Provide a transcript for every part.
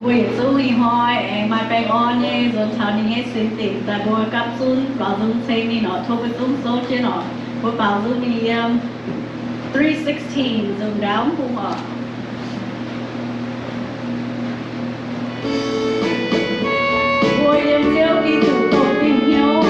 Mbuo yietc zungv ih hnoi aengx maaih baengh orn nyei nzuonx taux ninh nyei sin dinc daaih, mbuo gapv zunv baaux nzung ceng ninh oc. Tov mbuo zungv souv jienv oc. Mbuo baaux nzung ninh yiem three sixteen, nzunc ndaauv mv bung oc. Mbuo yiem Ziouv Giduc dongh diuh hnyouv.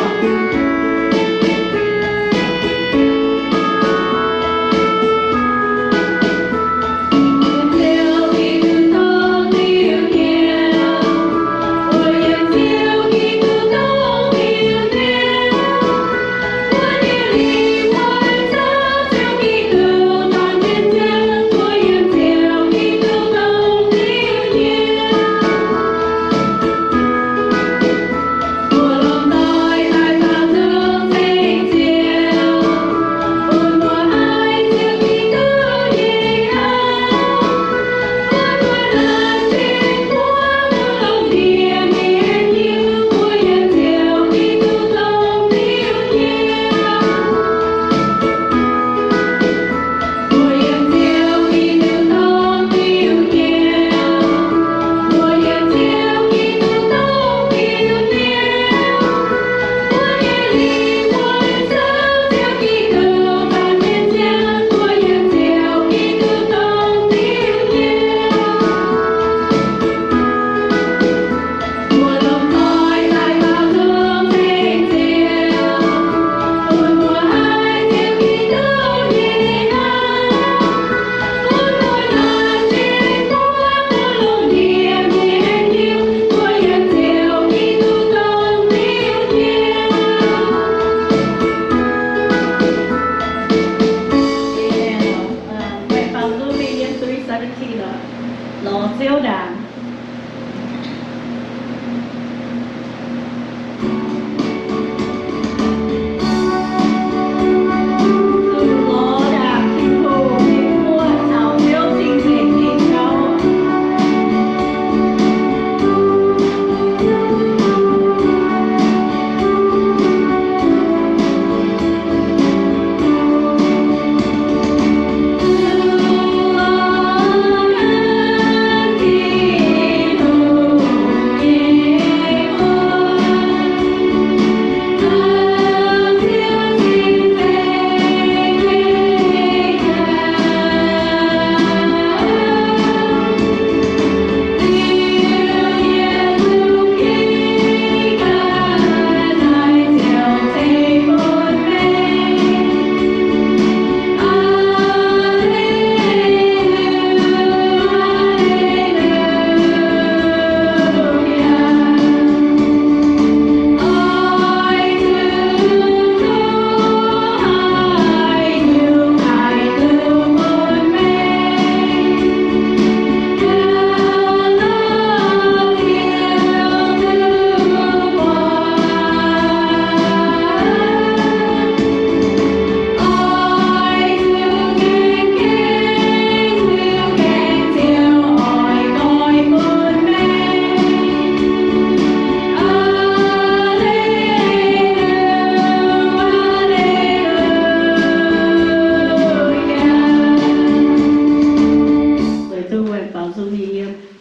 Amen. Meih baaux nzung mingh yiem three seventeen oc. Lorz Ziouv ndaangc. Lorz ndaangc Tin-Hungh, mingh buangh caux Ziouv cing-nzengc nyei jauv.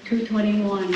Two twenty-one.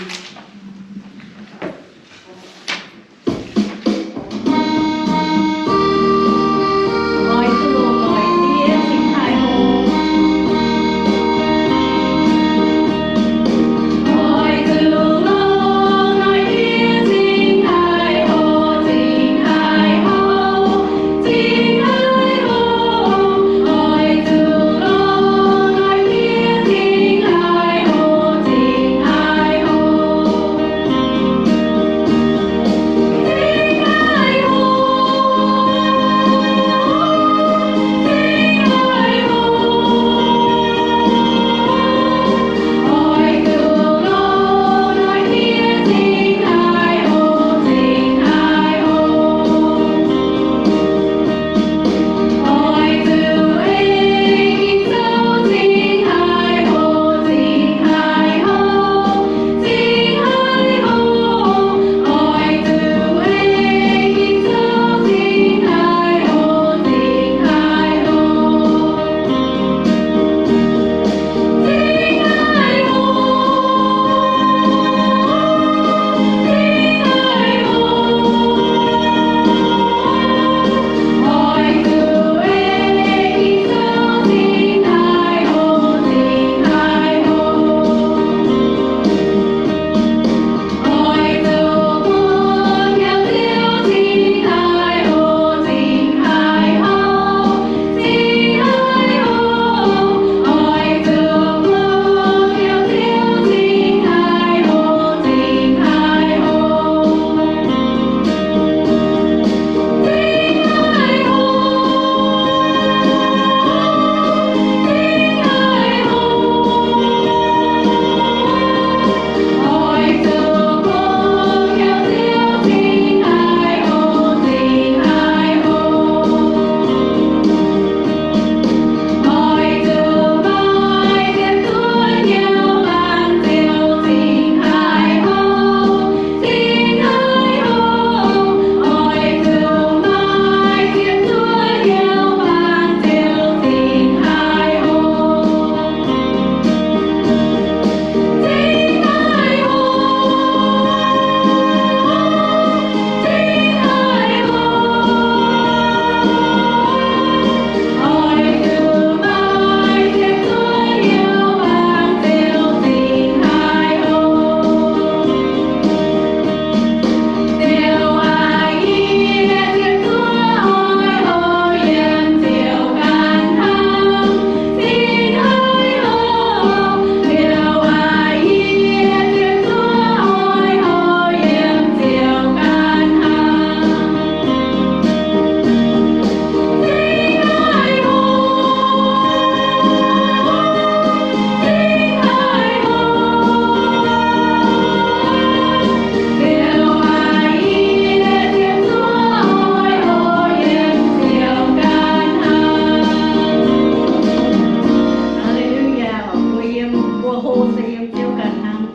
Hlo se yiem Ziouv ganh hnangv.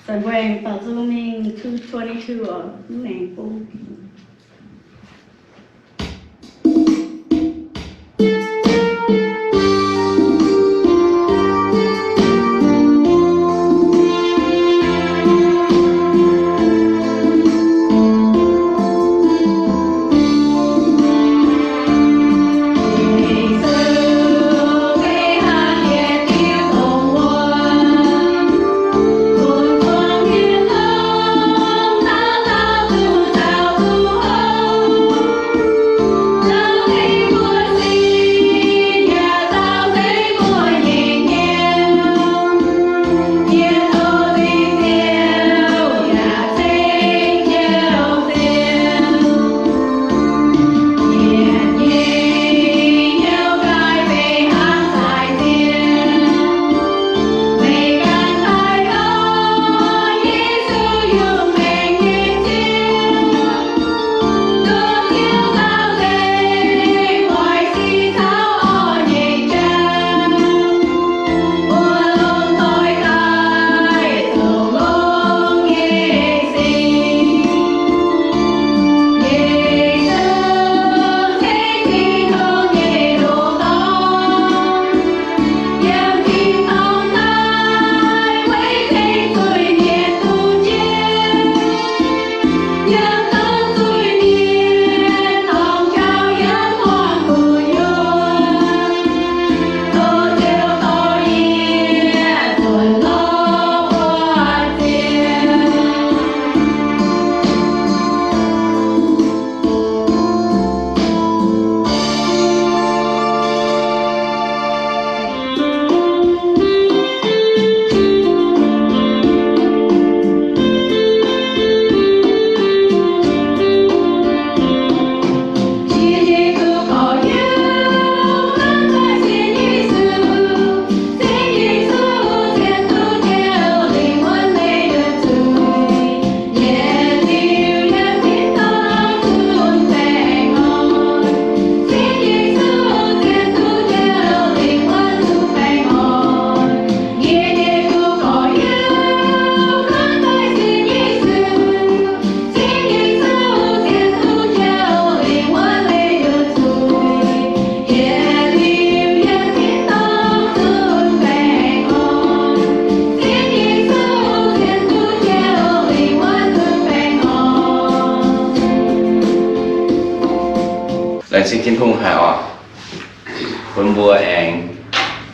Za'gengh baaux nzung mingh two twenty-two oc, mv aengx bung. Laengz zingh Tin-Hungh haic oc. Bun mbuo aengx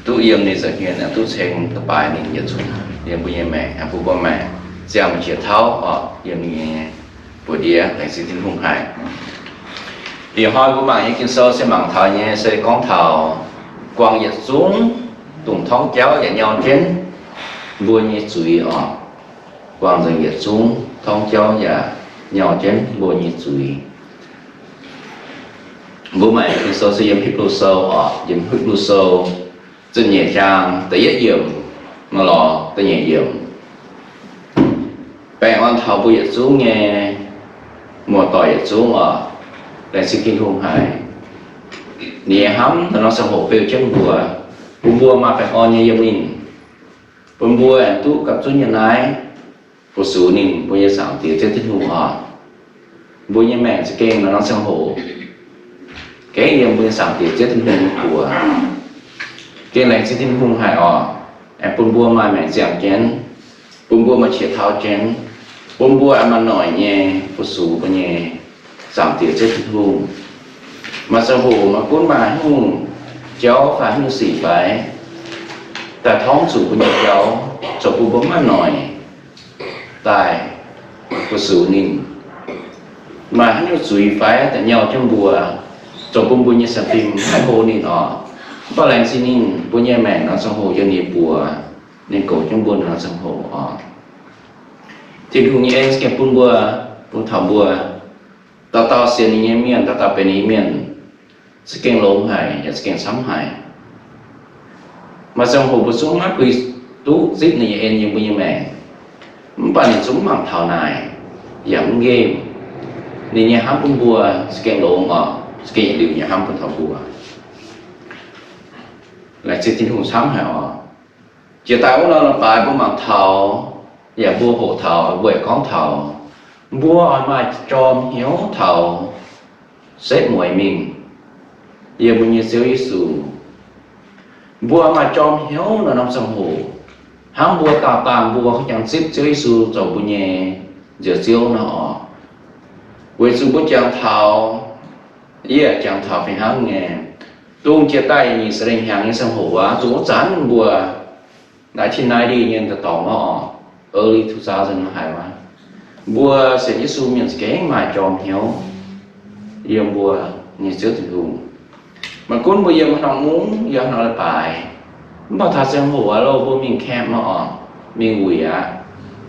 duqv yiem ninh nza'hmien aengx duqv ceng da'baaix ninh yietc zungv yiem mbuo nyei maengc, bun mbuo maengc ziangh qiex tauv oc, yiem ninh nyei buoz-ndiev. Laengz zingh Tin-Hungh haic. Ih hnoi mbuo mangc nyei Ging-Sou se mangc taux nyei se gorngv taux guangc yietc zungv dongh torngv jauv yaac nyau jienv mbuo nyei zuiz oc. Guangc nzengc yietc zungv torngv jauv yaac nyau jienv mbuo nyei zuiz. Mbuo mangc Ging-Sou se yiem Hipv^lu Sou oc, yiem Hipv^lu Sou ziepc nyeic zaang da'yietv yiemc nor lorz da'nyeic yiemc. Baengh orn taux mbuo yietc zungv nyei muoz-doic yietc zungv oc. Laengz zingh Tin-Hungh haic. Ninh nyei hnamv naaiv norm ziangh hoc beu jienv mbuo, bun mbuo maaih baengh orn nyei yiem ninh, bun mbuo aengx duqv gapv zunv nyei naaiv fu-sux ninh, mbuo nyei Zaangc Diex Ziouv Tin-Hungh oc. Mbuo nyei maengc za'gengh naaiv norm ziangh hoc gengh yiem mbuo nyei Zaangc Diex Ziouv Tin-Hungh nyei buoz. Gengh laengz zingh Tin-Hungh haic oc. Aengx bun mbuo maaih maengc ziangh jienv, bun mbuo maaih qiex tauv jienv, bun mbuo aengx maaih noic nyei fu-sux mbuo nyei Zaangc Diex Ziouv Tin-Hungh. Maaih ziangh hoc maiv gunv maaih haaix nyungc jauv fai haaix nyungc sic fai daaih torngv zuqc mbuo nyei jauv, zoux bun mbuo maiv maaih noic daaih fu-sux ninh. Maaih haaix nyungc zuiz fai daaih nyau jienv mbuo, zoux bun mbuo nyei sienx fim maiv hlo ninh oc. Mv baac laengz zingh ninh, mbuo nyei maengc nor ziangh hoc yiem ninh nyei buoz, ninh goux jienv mbuo nor ziangh hoc oc. Tin-Hungh nyei en za'gengh bun mbuo, bun taux mbuo, dauh dauh sienx ninh nyei mienh, dauh dauh benx ninh nyei mienh, za'gengh longx haic yaac za'gengh camv haic. Maaih ziangh hoc mbuo zungv maiv puix duqv zipv ninh nyei en yiem mbuo nyei maengc, mv baac ninh zungv mv mangc taux naaic yaac mv nqemh. Ninh nyei hnamv bun mbuo za'gengh longx oc, za'gengh yietc liuz nyei hnamv bun taux mbuo. Laengz zingh Tin-Hungh camv haic oc. Jiex daaih wuov norm leiz-baaix mbuo mangc taux, yaac mbuo hoqc taux, weic gorngv taux mbuo oix maaih jorm hnyouv taux setv mueiz mingh, yiem mbuo nyei Ziouv Yesu. Mbuo maaih jorm hnyouv nor norm ziangh hoc, hnangv mbuo daauh dangh mbuo jangx zipv Ziouv Yesu zoux mbuo nyei Njoux Ziouv nor oc. Weic zuqc mbuo jangx taux, yie jangx taux fih hnangv nyei, dongh jiex daaih nyic ziepc lengh hnyangx nyei ziangh hoc aqv, zuqc wuov zanc mbuo nineteen ninety nyei daaih dorngx wuov oc, early two thousand haiz wuov, mbuo sienx Yesu mienh za'gengh maaih jorm hnyouv yiem mbuo nyei Ziouv Tin-Hungh. Maiv gunv mbuo yiem haaix norm mungv, yiem haaix norm leiz-baaix, mv baac taux ziangh hoc aqv loh, mbuo mingh camp nor oc, mingh wuic aqv,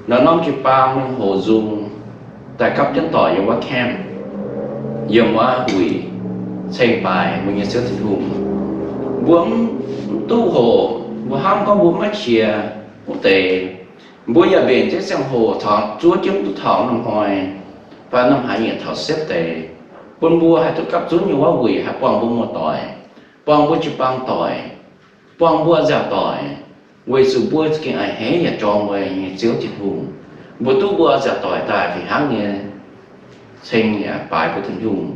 nor norm jiu-baang mingh hoqc nzung daaih gapv jienv doic yiem wuov camp, yiem wuov wuic, ceng baaix mbuo nyei Ziouv Tin-Hungh. Mbuo mv, mv duqv hoqc, mbuo hnamv gorngv mbuo maiv qiex wuov deix, mbuo yaac mbenc jienv ziangh hoc taux zuov jienv duqv taux norm hnoi fai norm haaix nyungc taux setv deix, bun mbuo haih duqv gapv zunv nyei wuov wuic haih buangh mbuo muoz-doic, buangh mbuo jiu-baang doic, buangh mbuo nziaauc doic, weic zuqc mbuo za'gengh a'hneiv yaac jorm mbuo nyei Ziouv Tin-Hungh. Mbuo duqv mbuo nziaauc doic daaih fih hnangv nyei ceng yaac baaix mbuo Tin-Hungh.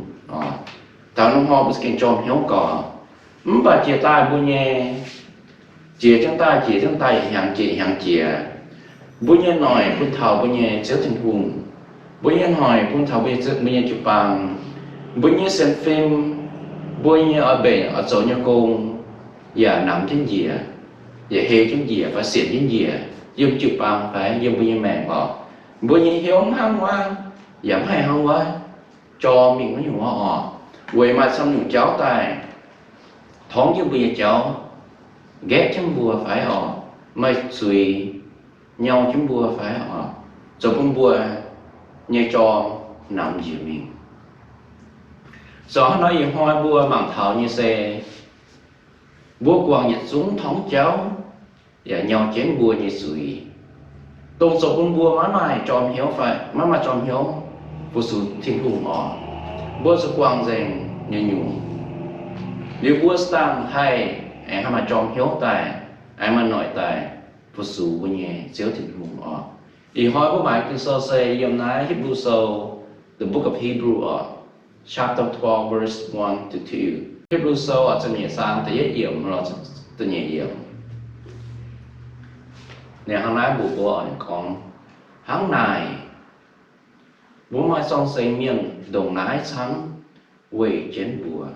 Taux norm hnoi mbuo za'gengh jorm hnyouv gorx. Mv baac jiex daaih mbuo nyei, jiex jienv daaih, jiex jienv daaih, yietc hnyangx jiex hnyangx jiex, mbuo nyei noic bun taux mbuo nyei Ziouv Tin-Hungh, mbuo nyei noic bun taux mbuo nyei, mbuo nyei jiu-baang, mbuo nyei sienx fim, mbuo nyei oix mbenc oix zoux nyei gong, yaac namx jienv njiec, yaac hei jienv njiec fai sienx jienv njiec yiem jiu-baang fai yiem mbuo nyei maengc orqc. Mbuo nyei hnyouv mv hnangv wuov, yaac mv haih hnangv wuov jorm mingh wuov nyungc wuov orqc. Weic maaih camv nyungc jauv daaih torngv jienv mbuo nyei jauv, nqaeqv jienv mbuo fai orqc, maaih zuiz nyau jienv mbuo fai orqc, zoux bun mbuo nyei jorm namx njiec mingh. Zoux haaix nor ih hnoi mbuo mangc taux nyei se, mbuo guangc yietc zungv torngv jauv yaac nyau jienv mbuo nyei zuiz, dongh zoux bun mbuo maiv maaih jorm hnyouv fai maiv maaih jorm hnyouv fu-sux Tin-Hungh orqc. Mbuo zuqc guangc nzengc nyei nyungc, liuz mbuo se dangh haih aengx haih maaih jorm hnyouv daaih, aengx maaih noic daaih fu-sux mbuo nyei Ziouv Tin-Hungh orqc. Ih hnoi mbuo mangc Ging-Sou se yiem naaiv Hipv^lu Sou, the Book of Hebrew orqc, chapter twelve, verse one to two. Hipv^lu Sou ziepc nyeic zaang da'yietv yiemc lorz da'nyeic yiemc. Ninh hnangv naaiv mbuox mbuo oix gorngv, hnangv naaic, mbuo maaih zorng-zengx mienh ndongc naaiv camv weih jienv mbuo.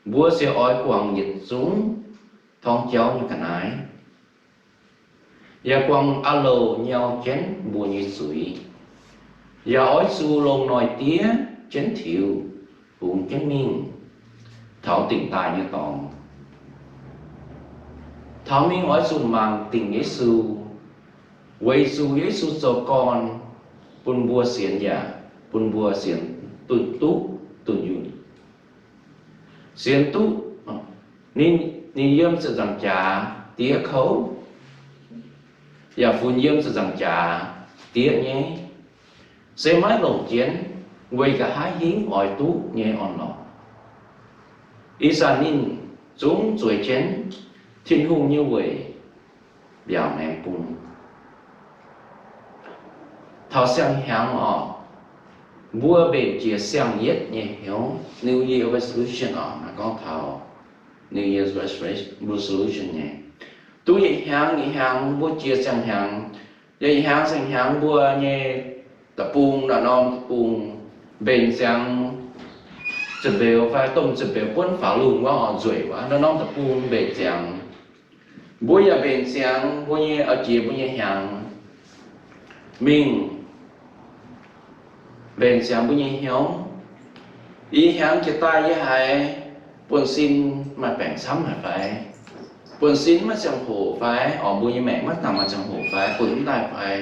Mbuo se oix guangc yietc zungv torngv jauv nyei ga'naaiv, yaac guangc a'louc nyau jienv mbuo nyei zuiz, yaac oix zuqc longc noic diev jienv tiux, bungx jienv mingh taux dingc daaih nyei dorngx. Taux mingh oix zuqc mangc dingc Yesu, weic zuqc Yesu zoux gorn bun mbuo sienx yaac bun mbuo sienx dunh duqv dunh yunh. Sienx duqv, ninh, ninh yiem ziepc nzaangc jaax diev kouv, yaac funx yiem ziepc nzaangc jaax diev nyei, se maiv longc jienv weic nqa'haav hingv oix duqv nyei orn-lorqc. Ih zanc ninh zungv zueiz jienv Tin-Hungh nyei weic mbiaauc maengx bung. Taux siang-hnyangx orqc, mbuo mbenc jiex siang-yietv nyei hnyouv, New Year resolution orqc, naaiv gorngv taux New Year's resolution nyei. Duqv yietc hnyangx yietc hnyangx mbuo jiex siang-hnyangx, yietc hnyangx siang-hnyangx mbuo nyei deic-bung, naaiv norm deic-bung mbenc ziangx ziepc mbeux fai domh ziepc mbeux buonv faaux lungh wuov orqc, nzueic wuov, naaiv norm deic-bung mbenc ziangx. Mbuo yaac mbenc ziangx mbuo nyei, oix jiex mbuo nyei hnyangx mingh, mbenc ziangx mbuo nyei hnyouv. Ih hnyangx jiex daaih yie haiz buonv-sin maaih baengc camv haic fai? Buonv-sin maiv ziangh hoc fai? Orqc, mbuo nyei maengc maiv dangx maaih ziangh hoc fai? Buonv-sin daaih fai?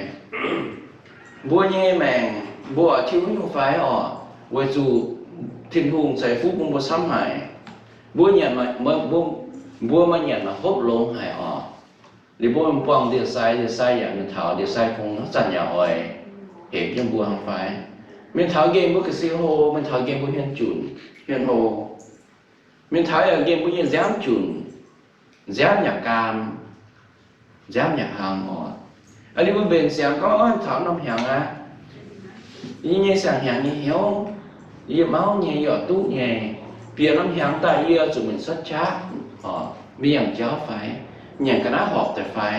Mbuo nyei maengc mbuo oix tiuv nyungc fai orqc? Weic zuqc Tin-Hungh ceix fuqv bun mbuo camv haic. Mbuo nyanc, mbuo maaih nyanc maaih hopv longx haic orqc. Liuz mbuo buangh ndie-sai, ndie-sai yaac mingh taux, ndie-sai kungx haaix zanc yaac oix hepc jienv mbuo hnangv fai? Mingh taux nqemh mbuo ga'sie hlo, mingh taux nqemh mbuo hmien junc, hmien hlo. Mingh taux yaac nqemh mbuo nyei nziaamv junc, nziaamv yaac gaam. nziaamv yaac hlang oc. Aa, liuz mbuo mbenc ziangx gorngv, Oix, taux norm hnyangx aqv, yie nyei siang-hnyangx nyei hnyouv, yie mauv nyei, yie oix duqv nyei. Bieqc norm hnyangx daaih yie zuqc mingh cuotv qaqv oc, mingh yangh jauv fai, nyanc ga'naaiv horpc daaih fai,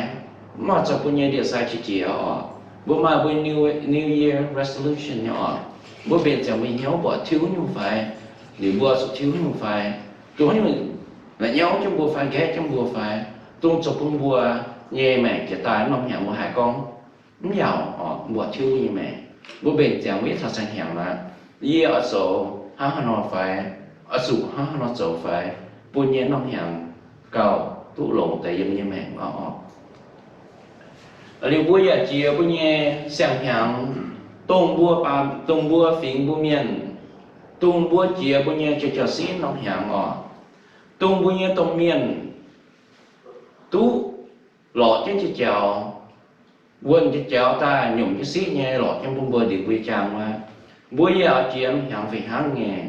mv baac zoux bun nyei ndie-sai qiex jiez oc. Mbuo maaih mbuo New, New Year resolution nyei oc. Mbuo mbenc ziangx mbuo hnyouv mbuo oix tiuv nyungc fai, liuz mbuo zuqc tiuv nyungc fai, dongh haaix nyungc la'nyauv jienv mbuo fai, nqaeqv jienv mbuo fai, dongh zoux bun mbuo nyei maengc jiex daaih norm hnyangx mbuo haiz gorngv mv yaauc oc, mbuo tiuv nyei maengc. Mbuo mbenc ziangx mbuo yietv taux siang-hnyangx aqv, yie oix zoux hnangv haaix nor fai, oix zuqc hnangv haaix nor zoux fai, bun nyei norm hnyangx gauh duqv longx deix yiem nyei maengc oc. Liuz mbuo yaac jiex mbuo nyei siang-hnyangx, dongh mbuo baamh, dongh mbuo fingx mbuo mienh, dongh mbuo jiex mbuo nyei jauv-jauv-siqv norm hnyangx oc. Dongh mbuo nyei domh mienh duqv lorqc jienv jiex jaux, wuonh jiex jaux daaih nyomc jienv siqv nyei lorqc jienv bun mbuo ndingc mbuo nyei jaang wuov, mbuo yaac jiex norm hnyangx fih hnangv nyei.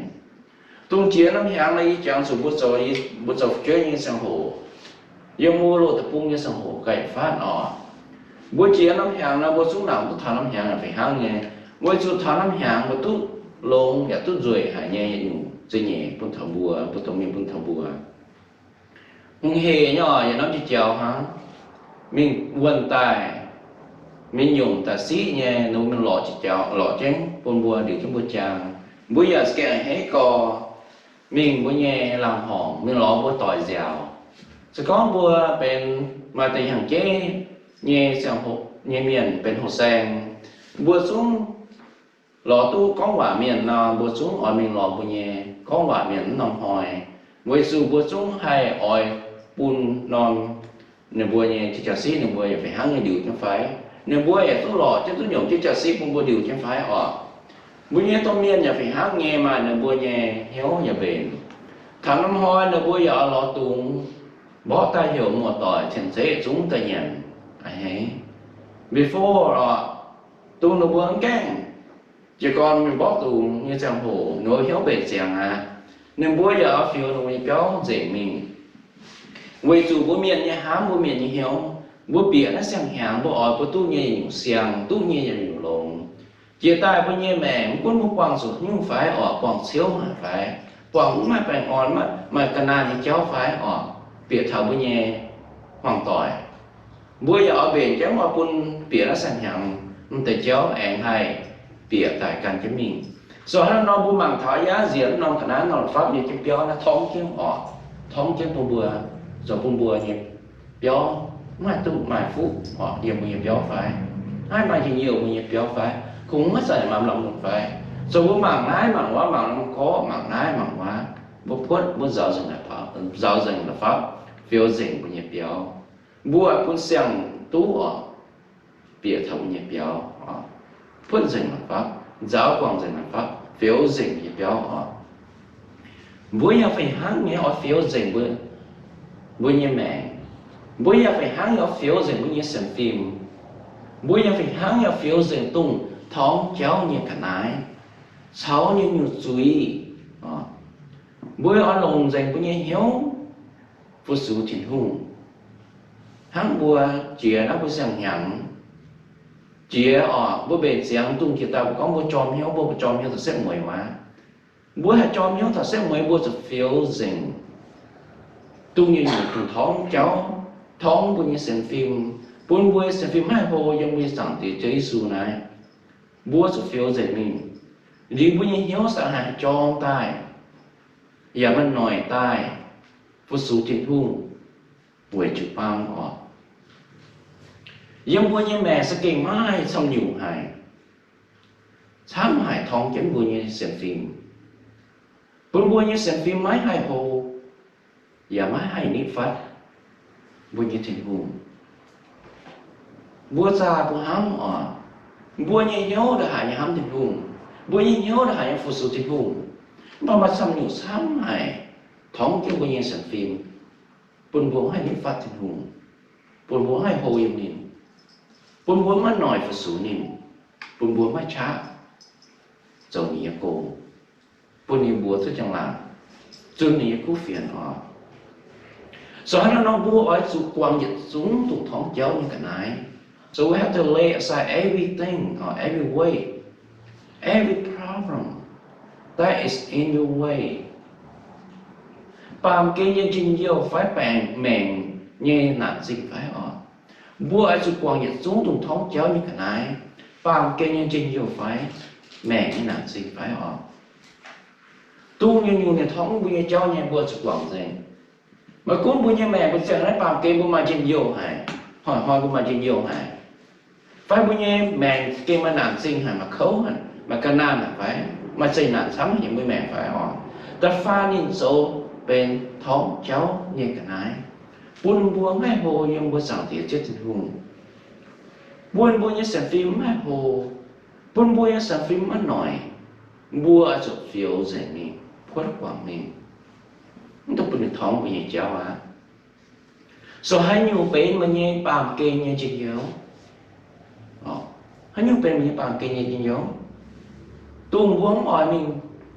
Dongh jiex norm hnyangx nor yie jangx zuqc mbuo zoux, mbuo zoux fu'jueiv nyei ziangh hoc, yiem mbuo loz-deic-bung nyei ziangh hoc ga'faatv oc. Mbuo jiex norm hnyangx nor mbuo zungv nangc duqv taux norm hnyangx yaac fih hnangv nyei, weic zuqc taux norm hnyangx mbuo duqv longx yaac duqv nzueic haic nyei yietc nyungc za'nyeic bun taux mbuo, mbuo domh mienh bun taux mbuo. Hungh heic nyei oc, yietc norm jiex jaux hnangv, mingh wuonh daaih, mingh nyomc daaih siqv nyei, ninh mbuo mingh lorqc jiex jaux, lorqc jienv bun mbuo ndingc jienv mbuo jaang. Mbuo yaac za'gengh a'hneiv gorx mingh mbuo nyei laangz horngc, mingh lorz mbuo doic nziaaux. Se gorngv mbuo benx maaih deix hnyangx-jeiv nyei ziangh hoc nyei mienh, benx hoh saeng, mbuo zungv lorz duqv gorngv waac mienh nor, mbuo zungv oix mingh lorz mbuo nyei gorngv waac mienh wuov norm hnoi, weic zuqc mbuo zungv haih oix bun norm ninh mbuo nyei jauv-jauv-siqv ninh mbuo yaac fih hnangv nyei ndiux jienv fai, ninh mbuo yaac duqv lorqc jienv duqv nyomc jauv-jauv-siqv bun mbuo ndiux jienv fai oc. Mbuo nyei domh mienh yaac fih hnangv nyei, maaih ninh mbuo nyei hnyouv yaac mbenc. Taux norm hnoi ninh mbuo yaac oix lorz dungz mborqv daaih heuc muoz-doic cien-ceqv zungv daaih nyanc a'hneiv. Before oc, dongh ninh mbuo mv gaengh jiez gorn mingh mborqv dungz nyei ziangh hoc, ninh mbuo hnyouv mbenc ziangx aqv. Ninh mbuo yaac oix fioux ninh mbuo nyei biauv nzengc mingh. Weic zuqc mbuo mienh nyei hnamv, mbuo mienh nyei hnyouv, mbuo bieqc naaiv siang-hnyangx mbuo oix mbuo duqv nyei yietc nyungc siang, duqv nyei yietc nyungc longx. Jiex daaih mbuo nyei maengc mv gunv mbuo buangh zuqc nyungc fai oc, buangh ciouv haic fai, buangh mv maaih baengh orn, maaih, maaih ga'naaiv nyei jauv fai oc, bieqc taux mbuo nyei hmuangv doic, mbuo yaac oix mbenc jienv oix bun bieqc naaiv siang-hnyangx m'deix jauv aengx haih bieqc daaih gan jienv mingh. Zoux haaix nor mbuo mangc taux yaav nziex norm ga'naaiv norm la'fapv nyei jienv biauv naaiv torngv jienv oc, torngv jienv bun mbuo, zoux bun mbuo nyei biauv mv haih duqv maaih fuqv oc yiem mbuo nyei biauv fai, maiv maaih njien-youh mbuo nyei biauv fai, kungx maiv zanc maaih lamh lunc fai. Zoux mbuo mangc naaiv mangc wuov, mangc norm gorqv, mangc naaiv mangc wuov, mbuo puotv mbuo nzaaux nzengc la'fapv, nzaaux nzengc la'fapv, fioux nzengc mbuo nyei biauv. Mbuo bun siang-duqv oc, bieqc taux mbuo nyei biauv oc, puotv nzengc la'fapv, nzaaux guangc nzengc la'fapv, fioux nzengc mbuo nyei biauv oc. Mbuo yaac fih hnangv nyei oix fioux nzengc mbuo, mbuo nyei maengc. Mbuo yaac fih hnangv nyei oix fioux nzengc mbuo nyei sienx fim. Mbuo yaac fih hnangv nyei oix fioux nzengc dongh torngv jauv nyei ga'naaiv caux nyei nyungc zuiz. Mbuo oix longc nzengc mbuo nyei hnyouv fu-sux Tin-Hungh. Hnangv mbuo jiex naaiv mbuo siang-hnyangx jiex oc, mbuo mbenc ziangx dungh jiex daaih mbuo gorngv mbuo jorm hnyouv, mbuo jorm hnyouv taux setv mueiz wuov. Mbuo haih jorm hnyouv taux setv mueiz mbuo zuqc fioux nzengc dongh nyei nyungc dongh torngv jauv, torngv mbuo nyei sienx fim, bun mbuo nyei sienx fim maiv haih hlo yiem mbuo nyei Zaangc Diex Ziouv Yesu naaiv. Mbuo zuqc fioux nzengc mingh. Liuz mbuo nyei hnyouv se haih jorm daaih, yaac maaih noic daaih fu-sux Tin-Hungh weic jiu-baang oc. Yiem mbuo nyei maengc se gengh maiv maaih camv nyungc haic, camv haic torngv jienv mbuo nyei sienx fim, bun mbuo nyei sienx fim maiv haih hlo, yaac maiv haih nitv fatv mbuo nyei Tin-Hungh. Mbuo zaah mbuo hnamv oc, mbuo nyei hnyouv ndongc haaix nyei hnamv Tin-Hungh, mbuo nyei hnyouv ndongc haaix nyei fu-sux Tin-Hungh, mv baac maaih camv nyungc camv haic torngv jienv mbuo nyei sienx fim, bun mbuo maiv haih nitv fatv Tin-Hungh, bun mbuo maiv haih hlo yiem ninh, bun mbuo maiv noic fu-sux ninh, bun mbuo maiv qaqv zoux ninh nyei gong, bun ninh mbuox zuov njang-laangc, zunc ninh nyei kuv fienx oc. So hnangv naaiv nor mbuo oix zuqc guangc yietc zungv dongh torngv jauv nyei ga'naaiv. So we have to lay aside everything or every weight, every problem that is in your way. Baamh gen nyei njien-youh fai baengc maengc nyei naanc zingh fai oc, mbuo oix zuqc guangc yietc zungv dongh torngv jauv nyei ga'naaiv, baamh gen nyei njien-youh fai maengc nyei naanc zingh fai oc. Dongh nyungc-nyungc ninh torngv mbuo nyei jauv nyei, mbuo zuqc guangc nzengc. Maiv gunv mbuo nyei maengc mbuo ziangh naaiv baamh gen mbuo maaih njien-youh haic, hnoi-hnoi mbuo maaih njien-youh haic, fai mbuo nyei maengc gengh maaih naanc zingh haic, maaih kouv haic, maaih ga'naanh haic fai maaih zeqc naanc camv haic yiem mbuo maengc fai oc, da'faanh ninh zoux benx torngv jauv nyei ga'naaiv, bun mbuo maiv hlo yiem mbuo Zaangc Diex Ziouv Tin-Hungh, bun mbuo nyei sienx fim maiv hlo, bun mbuo nyei sienx fim maiv noic, mbuo oix zuqc fioux nzengc mingh, puotv guangc mingh, mv dungx bun ninh torngv mbuo nyei jauv aqv. So haaix nyungc benx meih nyei baamh gen nyei njien-youh? Haaix nyungc benx meih nyei baamh gen nyei njien-youh? Dongh mbuo mv oix mingh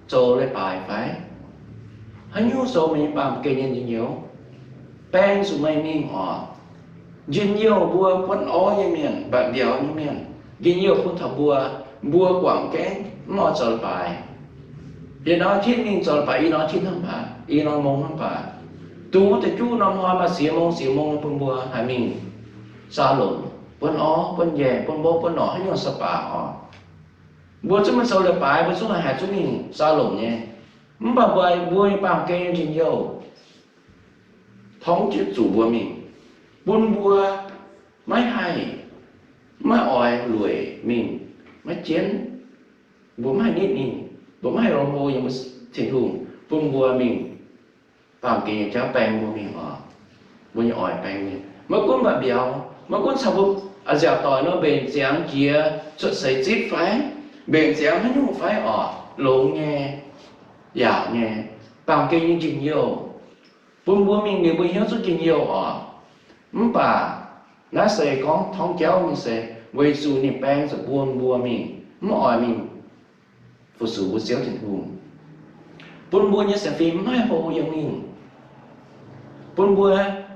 zoux leiz-baaix fai? Haaix nyungc zoux meih nyei baamh gen nyei njien-youh? Baeng zuqc meih mingh oc. Njien-youh mbuo buonv orv nyei mienh, mba'biauz nyei mienh, njien-youh bun taux mbuo, mbuo guangc gaengh mv oix zoux leiz-baaix. Yietc norm tinv mingh zoux leiz-baaix i norm tinv hnangv baac, i norm mong hnangv baac, dongh wuov deix juqv norm hnoi maaih ziex mong ziex mong bun mbuo haih mingh saa lomc, buonv orv, buonv njaeh, buonv mbopv, buonv norqc, haaix nyungc spa oc. Mbuo zungv maiv zoux leiz-baaix, mbuo zungv haih haiz zungv mingh saa lomc nyei. Mv baac mbuo, mbuo nyei baamh gen nyei njien-youh torngv jienv zuqc mbuo mingh, bun mbuo maiv haih, maiv oix lueic mingh, maiv jienv, mbuo maiv haih nitv ninh, mbuo maiv haih longx hlo yiem mbuo Tin-Hungh bun mbuo mingh baamh gen nyei jauv baeng mbuo mingh oc. Mbuo nyei oix baeng mingh, maiv gunv mba'biauz, maiv gunv caux mbuo a'nziaauc doic nor mbenc ziangx jiex cuotv seix zipv fai, mbenc ziangx haaix nyungc fai oc, longx nyei, yaauc nyei, baamh gen nyei njien-youh, bun mbuo mingh liuz mbuo hnyouv zungv njien-youh oc. Mv baac naaiv se gorngv torngv jauv nyei se weic zuqc ninh baeng zuqc bun mbuo mingh mv oix mingh fu-sux mbuo Ziouv Tin-Hungh, bun mbuo nyei sienx fim maiv haih hlo yiem mingh, bun mbuo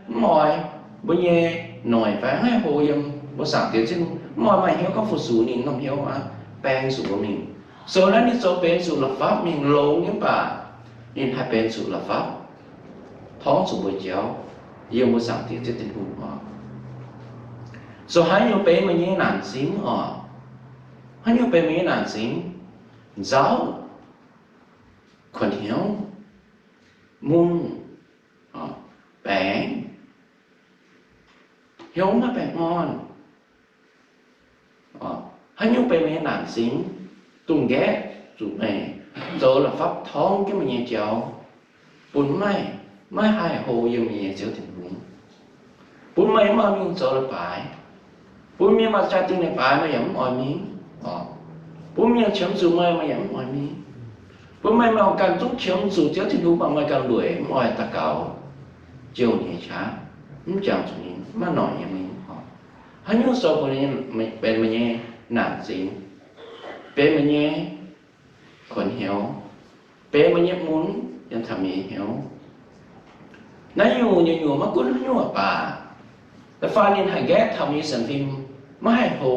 mv oix, mbuo nyei noic fai maiv haih hlo yiem mbuo Zaangc Diex Tin-Hungh, mv oix maaih hnyouv gorngv fu-sux ninh norm hnyouv aqv, baeng zuqc mbuo mingh. So naaiv ninh zoux benx zuqc la'fapv mingh longx nyei mv baac ninh haih benx zuqc la'fapv torngv zuqc mbuo jauv yiem mbuo Zaangc Diex Ziouv Tin-Hungh oc. So haaix nyungc benx meih nyei naanc zingx oc? Haaix nyungc benx meih nyei naanc zingx? Nzauv, kuonx hnyouv, mun, baengc, hnyouv maiv baengh orn. Haaix nyungc benx meih nyei naanc zingx, dongh nqaeqv zuqc meih zoux la'fapv torngv jienv meih nyei jauv, bun meih maiv haih hlo yiem meih nyei Ziouv Tin-Hungh, bun meih mv oix mingh zoux leiz-baaix, bun mienh maaih jaa-dingh leiz-baaix meih yaac mv oix mingh, bun mienh qiemx zuqc meih, meih yaac mv oix mingh, bun meih maaih ganh zungv qiemx zuqc Ziouv Tin-Hungh, mv baac meih ganh lueic mv oix daux gaux jouh ninh nyei qaqv, mv jangx zuqc ninh, maiv noic yiem ninh. Haaix nyungc zoux benx meih nyei naanc zingx, benx meih nyei kuonx hnyouv, benx meih nyei mun, yiem taux meih nyei hnyouv. Naaiv nyungc nyungc-nyungc maiv gunv haaix nyungc baac, da'faanh ninh haih nqaeqv taux meih nyei sienx fim, maiv haih hlo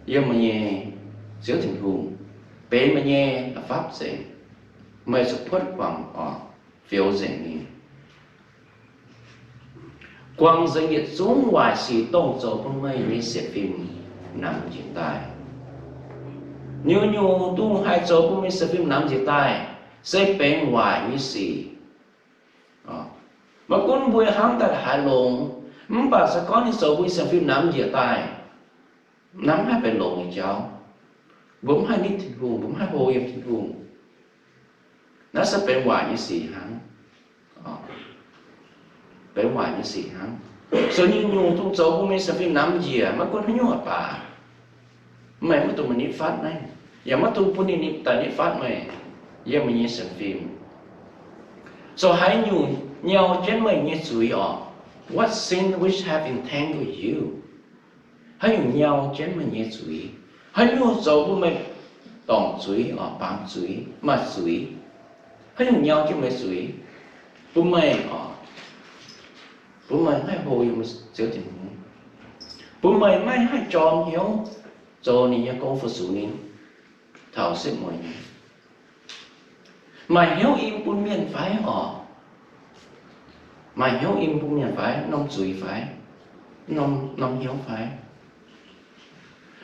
yiem meih nyei Ziouv Tin-Hungh, benx meih nyei la'fapv nzengc. Meih zuqc puotv guangc oc, fioux nzengc ninh. Guangc nzengc yietc zungv waaic sic dongh zoux bun meih nyei sienx fim namx njiec daaih. Nyungc-nyungc dongh haih zoux bun meih sienx fim namx njiec daaih se benx waaic nyei sic. Maiv gunv mbuo hnamv daaih haaix longx, mv baac se gorngv ninh zoux mbuo sienx fim namx njiec daaih, naaiv mv haih benx longx nyei jauv. Mbuo mv haih nitv Tin-Hungh, mbuo mv haih hlo yiem Tin-Hungh. Naaiv se benx waaic nyei sic hnangv. Benx waaic nyei sic hnangv. So nyungc-nyungc dongh zoux bun meih sienx fim namx njiec, maiv gunv haaix nyungc baac, meih maiv dungx maaih nitv fatv naaiv, yaac maiv dungx bun ninh daaih nitv fatv meih yiem meih nyei sienx fim. So haaix nyungc nyau jienv meih nyei zuiz oc? What sin which have entangled you? Haaix nyungc nyau jienv meih nyei zuiz? Haaix nyungc zoux bun meih dorngc zuiz oc, baamz zuiz, maaih zuiz? Haaix nyungc nyau jienv meih zuiz, bun meih oc, Bun meih maiv haih hlo yiem Ziouv Tin-Hungh. Bun meih maiv haih jorm hnyouv zoux ninh nyei gong fu-sux ninh taux setv mueiz. Maaih hnyouv im bun mienh fai orqc? Maaih hnyouv im bun mienh fai? Norm zuiz fai? Norm, norm hnyouv fai?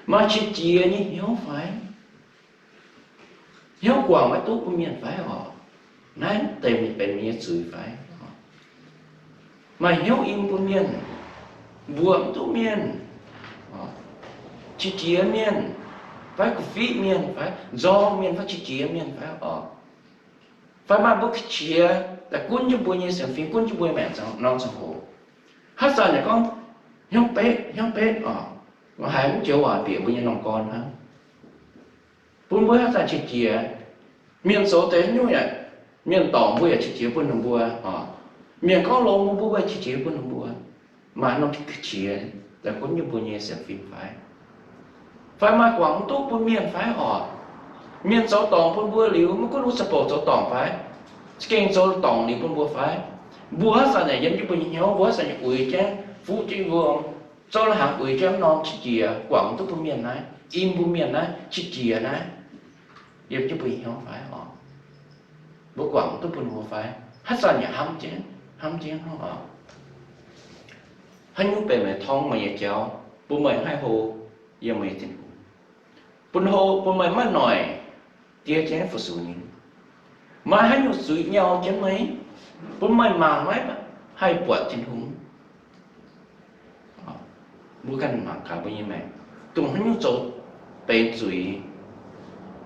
Maaih qiex jiez nyei hnyouv fai? Hnyouv guangc maiv duqv bun mienh fai orqc? Naaiv deix benx meih nyei zuiz fai? Maaih hnyouv im bun mienh, mbuoqc mv duqv mienh, qiex jiez mienh, fai ga'fiqv mienh, fai nzorng mienh, fai qiex jiez mienh fai orqc? Fai maaih mbuo qiex jiez daaih gunv jienv mbuo nyei sienx fim, gunv jienv mbuo maengc norm ziangh hoc. Haaix zanc yaac gorngv hnyouv betv, hnyouv betv orqc, haiz mv joux waac bieqc mbuo nyei norm gorn hnangv. Bun mbuo haaix zanc qiex jiez. Mienh zoux deix haaix nyungc yaac, mienh dorngc mbuo yaac qiex jiez bun ninh mbuo orqc. Mienh gorngv longx mbuo, mbuo qiex jiez bun ninh mbuo. Maaih norm qiex jiez daaih gunv jienv mbuo nyei sienx fim fai? Fai maaih guangc mv duqv bun mienh fai orqc? Mienh zoux dorngc bun mbuo liuz, maiv gunv wuov ziangh hoc zoux dorngc fai, za'gengh zoux dorngc liuz bun mbuo fai? Mbuo haaix zanc yaac yiem jienv mbuo nyei hnyouv, mbuo haaix zanc yaac uix jienv, fuqv jienv mbuo, zoux la'hnaangx uix jienv norm qiex jiez guangc mv duqv bun mienh naaiv, im bun mienh naaiv, qiex jiez naaiv, yiem jienv mbuo nyei hnyouv fai orqc? Mbuo guangc mv duqv bun mbuo fai? Haaix zanc yaac hnamv jienv, hnamv jienv hnangv orqc. Haaix nyungc benx meih torngv meih nyei jauv, bun meih maiv haih hlo yiem meih nyei Tin-Hungh, bun hlo, bun meih maiv noic diev jienv fu-sux ninh? Maaih haaix nyungc zuiz nyau jienv meih, bun meih mangc maiv haih buatc Tin-Hungh? Mbuo ganh mangc gaax mbuo nyei maengc, dongh haaix nyungc zoux benx zuiz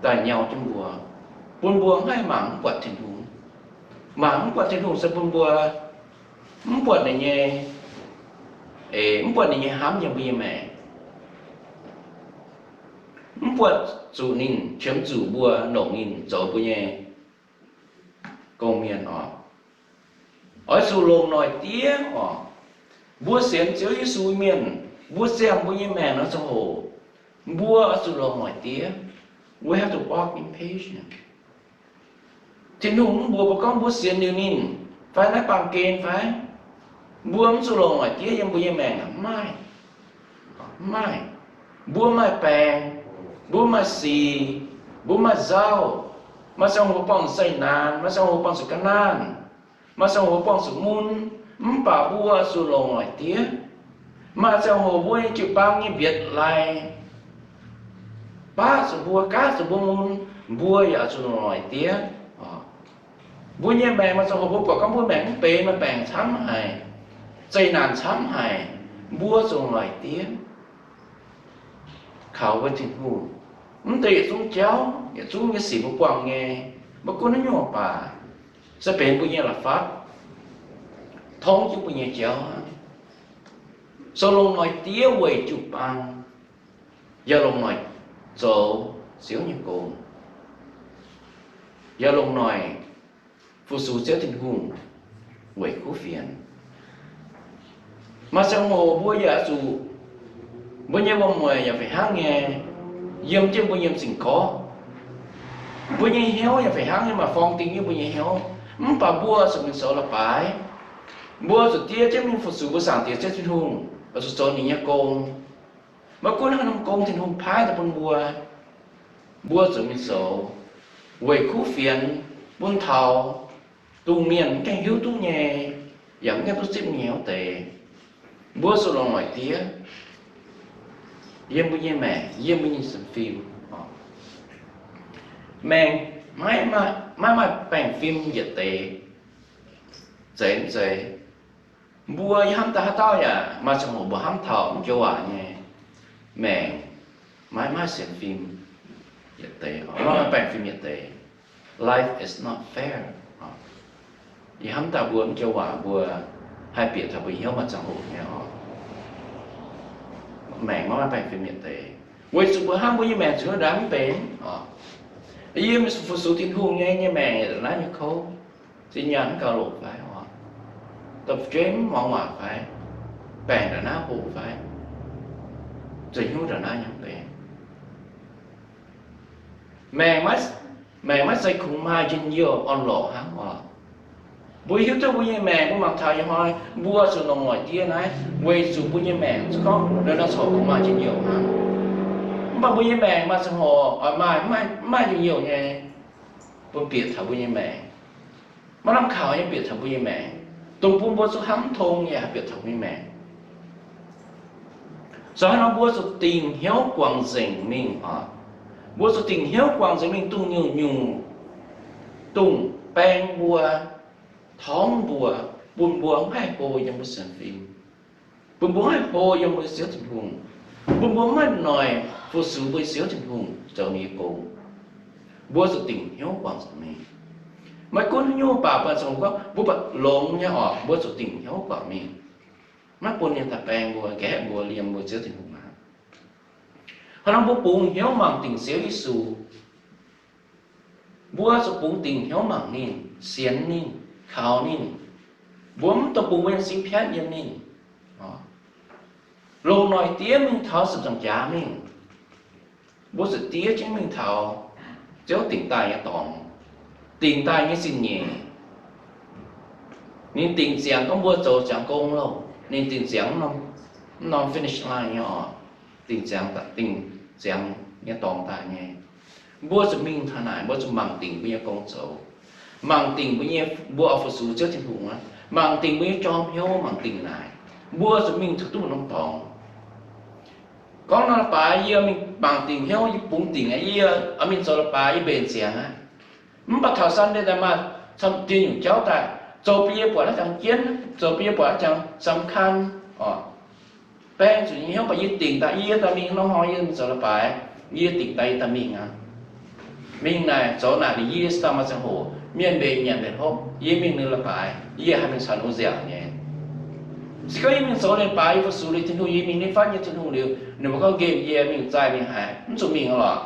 daaih nyau jienv mbuo, bun mbuo maiv haih mangc mv buatc Tin-Hungh. Mangc mv buatc Tin-Hungh se bun mbuo mv buatc ninh nyei, eix, mv buatc ninh nyei hnamv yiem mbuo nyei maengc, mv buatc zuqc ninh qiemx zuqc mbuo, longc ninh zoux mbuo nyei gong-mienh orqc. Oix zuqc longc noic diev orqc. Mbuo sienx Ziouv Yesu mienh, mbuo ziangh mbuo nyei maengc nor ziangh hoc, mbuo oix zuqc longc noic diev. We have to walk in patience. Tin-Hungh mv mbuox mbuo gorngv mbuo sienx liuz ninh fai naaiv baamh gen fai? Mbuo mv zuqc longc noic diev yiem mbuo nyei maengc aqv. Mv maaih. Mv maaih. Mbuo maaih baengc, mbuo maaih sic, mbuo maaih nzauh, maaih ziangh hoc buangh zuqc zeqc naanc, maaih ziangh hoc buangh zuqc ga'naanh, maaih ziangh hoc buangh zuqc mun, mv baac mbuo zuqc longc noic diev. Maaih ziangh hoc mbuo nyei jiu-baang nyei mbietc laaix baqv zuqc mbuo, gaav zuqc mbuo mun, mbuo yaac zuqc longc noic diev. Mbuo nyei maengc maaih ziangh hoc mbuo buatc gorngv mbuo maengc mv benx, maaih baengc camv haic, zeqc naanc camv haic, mbuo zuqc longc noic diev kaux wuov Tin-Hungh. Mv deix yietc zungv jauv, yietc zungv nyei sic mbuo buangh nyei, maiv gunv haaix nyungc baac, se benx mbuo nyei la'fapv, tongv jienv mbuo nyei jauv hnangv. Zoux longc noic diev weic jiu-baang, yaac longc noic zoux Ziouv nyei gong, yaac longc noic fu-sux Ziouv Tin-Hungh weic kuv fienx. Maaih ziangh hoc mbuo yaac zuqc, mbuo nyei wuom-mueic yaac fih hnangv nyei yiem jienv mbuo nyei m'zing gorngv. Mbuo nyei hnyouv yaac fih hnangv nyei maaih forng ding nyei mbuo nyei hnyouv. Mv baac mbuo zuqc mingh zoux la'baaix. Mbuo zuqc diev jienv mingh fu-sux mbuo Zaangc Diex Ziouv Tin-Hungh, oix zuqc zoux ninh nyei gong. Maiv gunv haaix norm gong Tin-Hungh paaiv daaih bun mbuo, mbuo zuqc mingh zoux weic kuv fienx, bun taux dongh mienh mv gaengh hiuv duqv nyei, yaac mv gaengh duqv zipv nyei wuov deix. Mbuo zuqc longc noic diev yiem mbuo nyei maengc, yiem mbuo nyei sienx fim. Maengc maiv maaih, maiv maaih baengh fim yietc deix. Zeiz mv zeiz? Mbuo yie hnamv daaih haaix dauh yaac maaih ziangh hoc mbuo hnamv taux mv joux waac nyei, maengc maiv maaih sienx fim yietc deix, maiv maaih baengh fim yietc deix. Life is not fair. Yie hnamv daaih mbuo mv joux waac mbuo haih bieqc taux mbuo hnyouv maaih ziangh hoc nyei oc. Maengc maiv maaih baengh fim yietc deix, weic zuqc mbuo hnamv mbuo nyei maengc zuqc hiuv ndaix mv benx oc. Yie mingh fu-sux Tin-Hungh nyei, nyei maengc yaac ndongc naaiv nyei kouv, zinh nyaanh mv gauh loc fai oc, dopv-jueiv mv muangx waac fai, baengc ndongc naaiv hoqc fai, zuqc hnyouv ndongc naaiv nyei benx. Maengc maiv, maengc maiv zeiz kungx maaih njien-youh orn-lorqc hnangv oc. Mbuo hiuv duqv mbuo nyei maengc, mbuo mangc taux ih hnoi mbuo zuqc longc noic diev naaiv weic zuqc mbuo nyei maengc gorngv nor corc kungx maaih njien-youh hnangv. Mv baac mbuo nyei maengc maaih ziangh hoc oix maaih, mv maaih njien-youh nyei, bun bieqc taux mbuo nyei maengc. Maiv lamh kaux nyei bieqc taux mbuo nyei maengc. Dongh bun mbuo zuqc hnamv tong nyei haih bieqc taux mbuo nyei maengc. Zoux haaix nor mbuo zuqc dingc hnyouv guangc nzengc mingh oc. Mbuo zuqc dingc hnyouv guangc nzengc mingh dongh nyungc-nyungc, dongh baeng mbuo, torngv mbuo, bun mbuo mv haih hlo yiem mbuo sienx fim, bun mbuo mv haih hlo yiem mbuo Ziouv Tin-Hungh, bun mbuo mv maaih noic fu-sux mbuo Ziouv Tin-Hungh zoux ninh nyei gong. Mbuo zuqc dingc hnyouv guangc nzengc mingh. Maiv gunv haaix nyungc baac, baac zoux gorngv mbuo baac longx nyei oc, mbuo zuqc dingc hnyouv guangc mingh. Maiv bun ninh daaih baeng mbuo, nqaeqv mbuo, liemh mbuo Ziouv Tin-Hungh aqv. Hnangv nor mbuo bungx hnyouv mangc dingc Ziouv Yesu. Mbuo zuqc bungx dingc hnyouv mangc ninh, sienx ninh, kaux ninh. Mbuo mv dungx bungx mbuo nyei singx piatv yiem ninh. Longc noic diev mingh taux ziepc nzaangc jaax mingh. Mbuo zuqc diev jienv mingh taux Ziouv dingc daaih nyei dorngx, dingc daaih nyei zingh nyeic. Ninh dingc ziangx gorngv mbuo zoux ziangx gong loh. Ninh dingc ziangx mv norm finish line nyei oc. Dingc ziangx, dingc ziangx nyei dorngx daaih nyei. Mbuo zuqc mingh taux naaic, mbuo zuqc mangc dingc mbuo nyei gong zoux, mangc dingc mbuo nyei, mbuo oix fu-sux Ziouv Tin-Hungh aqv, mangc dingc mbuo nyei jorm hnyouv, mangc dingc naaic. Mbuo zuqc mingh taux duqv norm dorngx. Gorngv nor, la'baaix yie mingh mangc dingc hnyouv, yie bungx dingc aqv, yie oix mingh zoux la'baaix, yie mbenc ziangx aqv. Mv baac taux Sunday daaih maaih dieh nyungc jauv daaih, zoux bun yie buatc aqv jangx jienv, zoux bun yie buatc aqv jangx สำคัญ oc. Baeng zuqc nyei hnyouv baac yie dingc daaih, yie daaih mingh nor hnoi yie mingh zoux la'baaix, yie dingc daaih yie daaih mingh aqv. Mingh naaic zoux naaic ninh yie se daaih maaih ziangh hoc mienh mbenc nyanc mbenc hopv, yie mingh ninh la'baaix, yie haih mingh caux ninh nziaauc nyei. Se gorngv yie mingh zoux la'baaix, yie fu-sux liuz Tin-Hungh, yie mingh nitv fatv nyei Tin-Hungh liuz, ninh mbuo gorngv nqemh yie mingh zaih mingh haaix, mv zuqc mingh lorqc.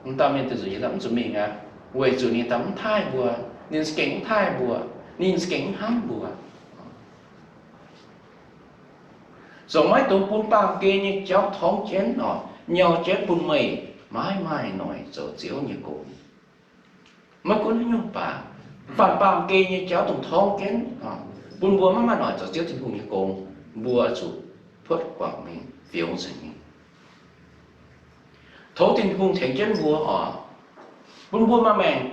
Mv dauh mienh daaih nzunc yie daaih mv zuqc mingh aqv, weic zuqc ninh daaih mv taaih mbuo, ninh za'gengh mv taaih mbuo, ninh za'gengh mv hnamv mbuo. Zoux maiv dungx bun baamh gen nyei jauv torngv jienv oc, nyau jienv bun meih maiv maaih noic zoux Ziouv nyei gong. Maiv gunv haaix nyungc baac, faanh baamh gen nyei jauv dongh torngv jienv, bun mbuo maiv maaih noic zoux Ziouv Tin-Hungh nyei gong, mbuo zuqc puotv guangc mingh, fioux nzengc mingh. Tov Tin-Hungh tengx jienv mbuo oc, bun mbuo maaih maengc,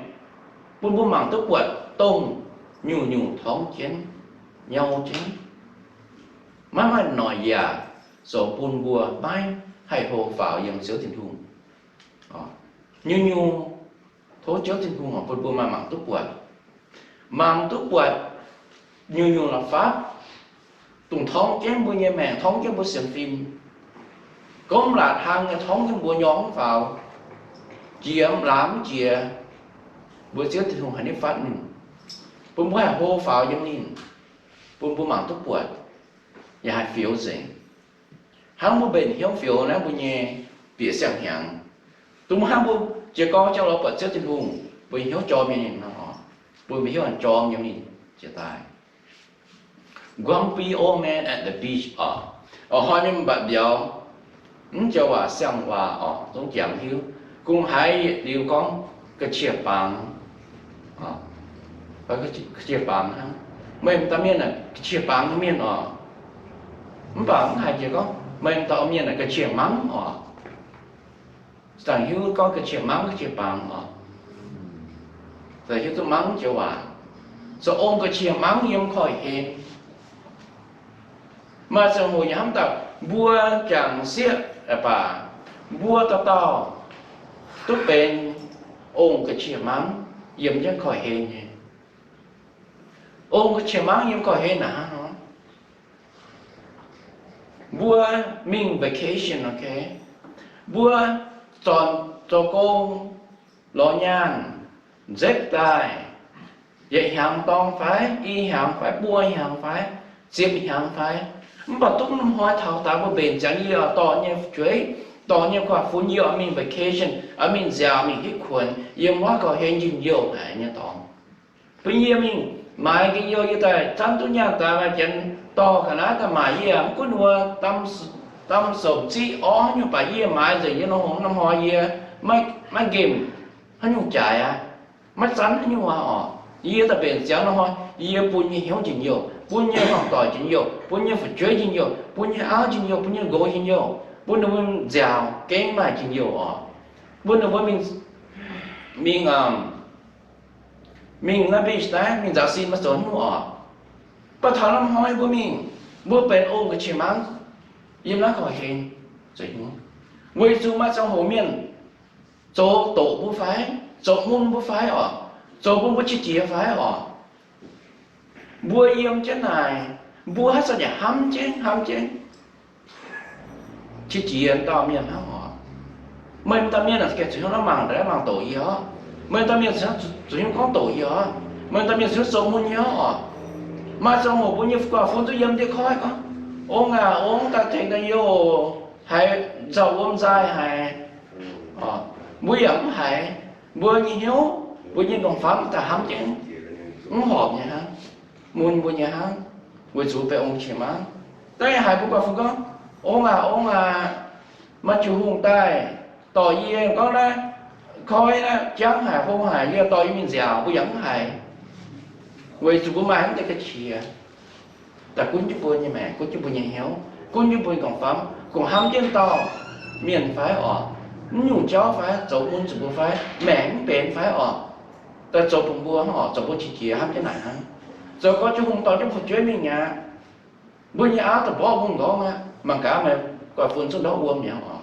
bun mbuo mangc duqv buatc dongh nyungc-nyungc torngv jienv, nyau jienv, maiv maaih noic yaac zoux bun mbuo maiv haih hlo faaux yiem Ziouv Tin-Hungh. Nyungc-nyungc, tov Ziouv Tin-Hungh bun mbuo maaih mangc duqv buatc, mangc duqv buatc nyungc-nyungc la'fapv, dongh torngv jienv mbuo nyei maengc, torngv jienv mbuo sienx fim, gomv laatc hlang nyei torngv jienv mbuo nyorng mv faaux, jiex laamz mv jiex. Mbuo Ziouv Tin-Hungh haih nitv fatv ninh, bun mbuo haih hlo faaux yiem ninh, bun mbuo mangc duqv buatc, yaac haih fioux nzengc. Hnangv mbuo mbenc hnyouv fioux naaiv mbuo nyei bieqc siang-hnyangx, dongh mbuo hnangv mbuo jiez gorn jauv lorz buatc Ziouv Tin-Hungh, mbuo nyei hnyouv jorm yiem ninh nor, bun mbuo hnyouv jorm yiem ninh jiez daaih. Grumpy old man at the beach oc. Oc, hnoi mienh mbatc mbiauz, mv joux waac siang waac oc, zungv jangx hiuv. Kungx haiz yietc liuz gorngv ga'qiex bangx, ga'qiex bangx hnangv. Meih m'dauh mienh aah, ga'qiex bangx nyei mienh oc. Mv baac mv haiz jiex gorngv meih m'dauh mienh aah, ga'qiex mangv oc. Zangc hiuv gorngv ga'qiex mangv, ga'qiex bangx oc. Zangc hiuv duqv mangv joux waac, zoux ong ga'qiex mangv yiem korv-hlen. Maaih ziangh hoc yaac hnamv daaih mbuo jangc sieqv baac, mbuo dauh dauh duqv benx ong ga'qiex mangv yiem jienv korv-hlen nyei. Ong ga'qiex mangv yiem korv-hlen naaic hnangv nor, mbuo mingh vacation, ok, mbuo zornc zoux gong, lorz nyaanh, nzekv daaih, yietc hnyangx dorng fai, i hnyangx fai, buo hnyangx fai, ziepc hnyangx fai, mv baac duqv norm hnoi taux daaih mbuo mbenc ziangx yie dorh nyei fu'jueiv, dorh nyei guaax funx yie oix mingh vacation, oix mingh nziaaux, mingh hitv kuonx yiem wuov korv-hlen njien-youh haic nyei dorngx. Bun yie mingh maaiz njien-youh, yie daaih zanv duqv nyaanh daaih maaih janx dorh ga'naaiv daaih maaic yie, mv gunv wuov dam soc ziqv orv haaix nyungc baac yie maaiz nzengc yie norm hngongx norm hnoi yie maiv nqemh haaix nyungc jaaix aqv, maiv zanv haaix nyungc aqv oc. Yie daaih mbenc ziangx nor hnoi, yie bun nyei hnyouv njien-youh, bun nyei hmuangx-doic njien-youh, bun nyei fu'jueiv njien-youh, bun nyei auv njien-youh, bun nyei nqox njien-youh, bun ninh mbuo nziaaux gengh maaih njien-youh oc. Bun ninh mbuo mingh, mingh, mingh naaiv mbic daaih mingh nzaaux sin maiv zoux hnyouv oc. Mv baac taux hnoi mbuo mingh, mbuo benx ong ga'qiex hmangv yiem naaiv korv-hlen zoux hnyouv, weic zuqc maaih ziangh hoc mienh zoux doqc mbuo fai, zoux mun mbuo fai oc, zoux bun mbuo qiex jiez fai oc. Mbuo yiem jienv naaic, mbuo haaix zanc yaac hnamv jienv hnamv jienv qiex jiez dauh mienh hnangv oc. Meih m'daaih mienh zuqc hnyouv mangc, mangc doqc yie oc. Meih m'daaih mienh zuqc hnyouv gorngv doqc yie oc. Meih m'daaih mienh zuqc hnyouv zoux mun yie oc. Maaih ziangh hoc mbuo nyei guaax fun zungv yiem ndiev koiv gorngv, Ong aac, ong, daaih tengx daaih yoh, haiz nzauh wuom nzaaih haic. Mbuo yaac mv haiz. Mbuo nyei hnyouv, mbuo nyei nqorngv-famv daaih hnamv jienv, mv horpc nyei hnangv, mun mbuo nyei hnangv, weic zuqc benx ong-qiex hmangv. Daaih haiz mbuo guaax fun gorngv, Ong aac, ong aac, maaih jiu hungh daaih dorh yie gorngv naaiv koiv naaiv jangv haic, hlo haic, yie dorh yie mingh nziaaux, mbuo yaac mv haiz, weic zuqc mbuo maaih mv deix ga'qiex daaih gunv jienv mbuo nyei maengc, gunv jienv mbuo nyei hnyouv, gunv jienv mbuo nyei nqorngv-famv, gunv hnamv jienv dauh mienh fai oc, mv nyungc jauv fai, zoux mun zuqc mbuo fai, maengc mv benx fai oc, daaih zoux bun mbuo hnangv oc, zoux mbuo qiex jiez hnamv jienv naaic hnangv. Zoux gorx jiu hungh dorh jienv fu'jueiv mingh aqv, mbuo nyei auv daaih mborqv mbuo nqorngv aqv, mangc gaax meih guaax fun zungv ndortv wuom mi'aqv oc.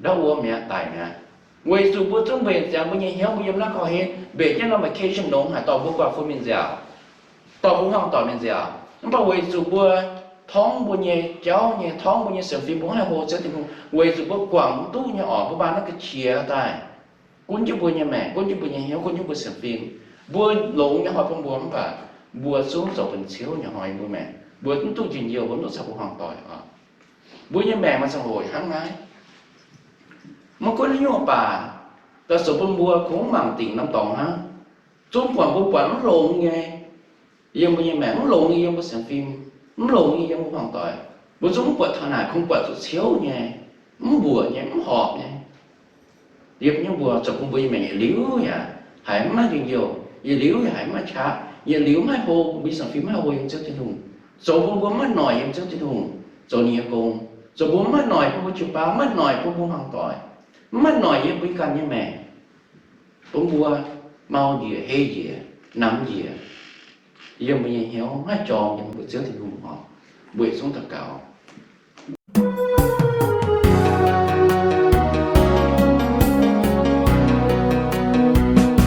Ndortv wuom mi'aqv, daic mi'aqv. Weic zuqc mbuo zungv mbenc ziangx mbuo nyei hnyouv, mbuo yiem naaiv korv-hlen mbenc jienv norm vacation longx haic dorh mbuo guaax fun mingh nziaaux, dorh mbuo hmuangx-doic mingh nziaaux. Mv baac weic zuqc mbuo torngv mbuo nyei jauv nyei, torngv mbuo nyei sienx fim, mbuo mv haih hlo Ziouv Tin-Hungh, weic zuqc mbuo guangc mv duqv nyei oc. Mbuo maaih naaiv ga'qiex daaih gunv jienv mbuo nyei maengc, gunv jienv mbuo nyei hnyouv, gunv jienv mbuo sienx fim. Mbuo longx nyei hnoi bun mbuo, mv baac mbuo zungv zoux benx ciouv nyei hnoi mbuo maengc. Mbuo mv duqv njien-youh, mbuo mv duqv caux mbuo hmuangx-doic oc. Mbuo nyei maengc maaih ziangh hoc hnangv naaiv. Maiv gunv haaix nyungc baac, daaih zoux bun mbuo kungx mangc dingc norm dorngx hnangv. Zungv buatc mbuo buatc mv longx nyei yiem mbuo nyei maengc, mv longx nyei yiem mbuo sienx fim, mv longx nyei yiem mbuo hmuangx-doic. Mbuo zungv mv buatc taux naaic, kungx buatc zuqc ciouv nyei, mv mbuoqc nyei, mv horpc nyei. Yiem nyungc mbuo zoux bun mbuo nyei maengc yietc liuz yaac haiz mv maaih njien-youh, yietc liuz yaac haiz mv maaih qaqv, yietc liuz mv haih hlo, mbuo nyei sienx fim mv haih hlo yiem Ziouv Tin-Hungh, zoux bun mbuo mv maaih noic yiem Ziouv Tin-Hungh zoux ninh nyei gong, zoux bun mbuo mv maaih noic bun mbuo jiu-baang, mv maaih noic bun mbuo hmuangx-doic, mv maaih noic yiem mbuo ganh nyei maengc, bun mbuo mau njiec, hei njiec, namx njiec, yiem mbuo nyei hnyouv mv haih jorm yiem mbuo Ziouv Tin-Hungh oc. Mbuo yietc zungv daux gaux.